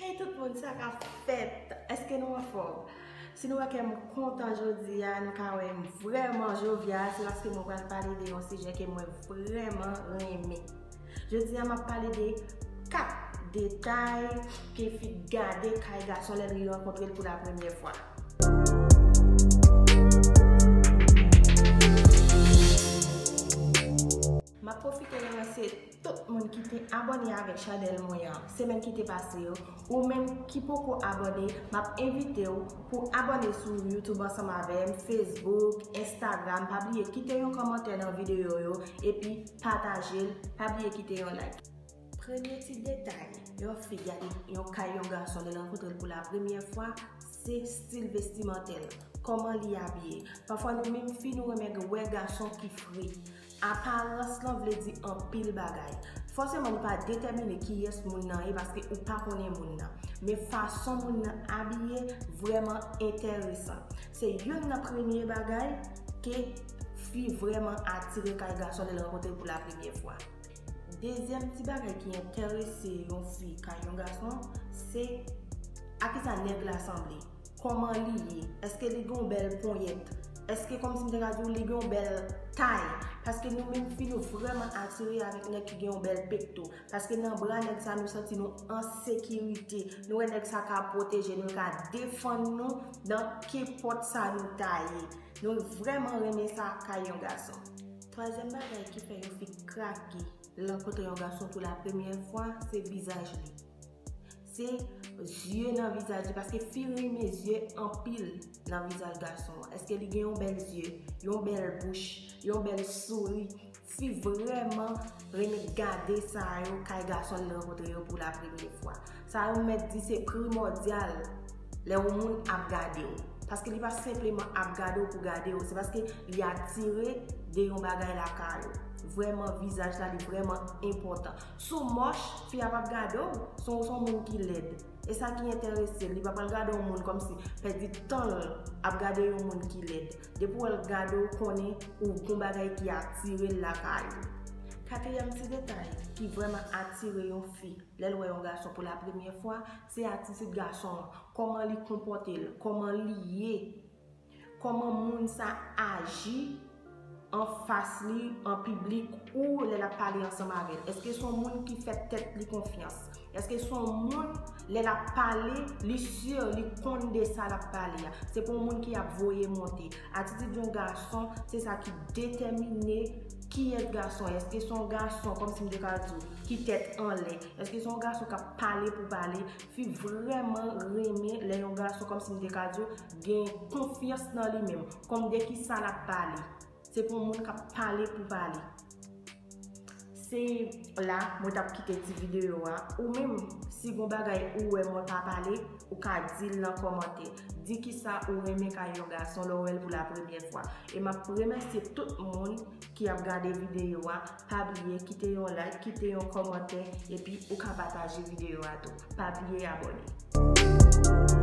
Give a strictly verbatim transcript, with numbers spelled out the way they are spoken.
Hey tout moun, sa k ap fèt? Èske nou anfòm? Si nou wè ke m kontan jodi a, nou ka wè m vrèman jovyal, se paske mwen pral pale de yon sijè ke mwen vrèman renmen. Jodi a, m ap pale de kat detay ke fi gade kay gason lè li rankontre l pou la premyè fwa. M ap pwofite remèsye tout moun ki te abòne avèk chanèl mwen an semèn ki te pase yo. Ou menm ki poko abòne, m ap envite w pou abòne sou YouTube ansanm avè m, Facebook, Instagram. Pa bliye kite yon kòmantè nan videyo yo, epi pataje l. Pa bliye kite yon like. Premye ti detay, yon fi gade yon kay yon gason lè l rankontre l pou la premyè fwa, se stil vestimantèl, kòman li abiye. Pafwa nou menm fi nou renmen wè gason ki fre. Aparans lan vle di anpil bagay. Fòseman li pa detèmine kiyès moun nan ye paske ou pa konnen moun nan. Men fason moun nan abiye vrèman enteresan. Se youn nan premye bagay ke fi vrèman atire kay gason lè l rankontre l pou la premyè fwa. Dezyèm ti bagay ki enterese yon fi kay yon gason, se a kisa nèg la sanble. Kòman li ye? Èske li gen yon bèl ponyèt? Èske kòmsi m te ka di w li gen yon bèl tay? Paske nou menm fi nou vrèman atire avèk nèg ki gen yon bèl pekto. Paske nan bra nèg sa nou santi nou an sekirite. Nou wè nèg sa ka pwoteje nou, ka defann nou nan kenpòt sa nou ta ye. Nou vrèman renmen sa kay yon gason. Twazyèm bagay ki fè yon fi krake lè l rankontre yon gason pou la premyè fwa, se vizaj li. Se zye nan vizaj li, paske fi renmen zye anpil nan vizaj gason an. Èske li gen yon bèl zye, yon bèl bouch, yon bèl souri? Fi vrèman renmen gade sa yo kay gason li rankontre yo pou la premyè fwa. Sa yo mèt di se primòdyal lè yon moun ap gade w. Paske li pa senpleman ap gade w pou gade w, se paske li atire de yon bagay lakay ou. Vrèman, vizaj la, li vrèman enpòtan. Si w mòch, fi a p ap gade w, si w se yon moun ki lèd. E sa ki enterese l, li pa pral gade yon moun kòmsi pèdi tan l ap gade yon moun ki lèd. Depi w wè l gade w, konnen ou gon bagay ki atire l lakay ou. Katriyèm ti detay ki vrèman atire yon fi lè l wè yon gason pou la premyè fwa, se atitid gason an. Kòman li konpòte l, kòman li ye, kòman moun sa aji anfas li, an piblik, ou lè l ap pale ansanm avè l. Èske se yon moun ki fè tèt li konfyans? Èske se yon moun, lè l ap pale, li si, li konn de sa l ap pale a? Se pa yon moun ki ap voye monte. Atitid yon gason, se sa ki detèmine kiyès gason ye. Èske se yon gason, kòmsi m te ka di w, ki tèt anlè? Èske se yon gason k ap pale pou pale? Fi vrèman renmen lè yon gason, kòmsi m te ka di w, gen konfyans nan li menm. Kòm de ki sa l ap pale. Se pa yon moun k ap pale pou pale. Se la mwen t ap kite ti videyo a. Ou menm, si gon bagay ou wè mwen pa pale, ou ka di l nan kòmantè. Di kisa ou renmen kay yon gason lè w wè l pou la premyè fwa. E m ap remèsye tout moun ki ap gade videyo a. Pa bliye kite yon like, kite yon kòmantè, epi ou ka pataje videyo a tou. Pa bliye abòne.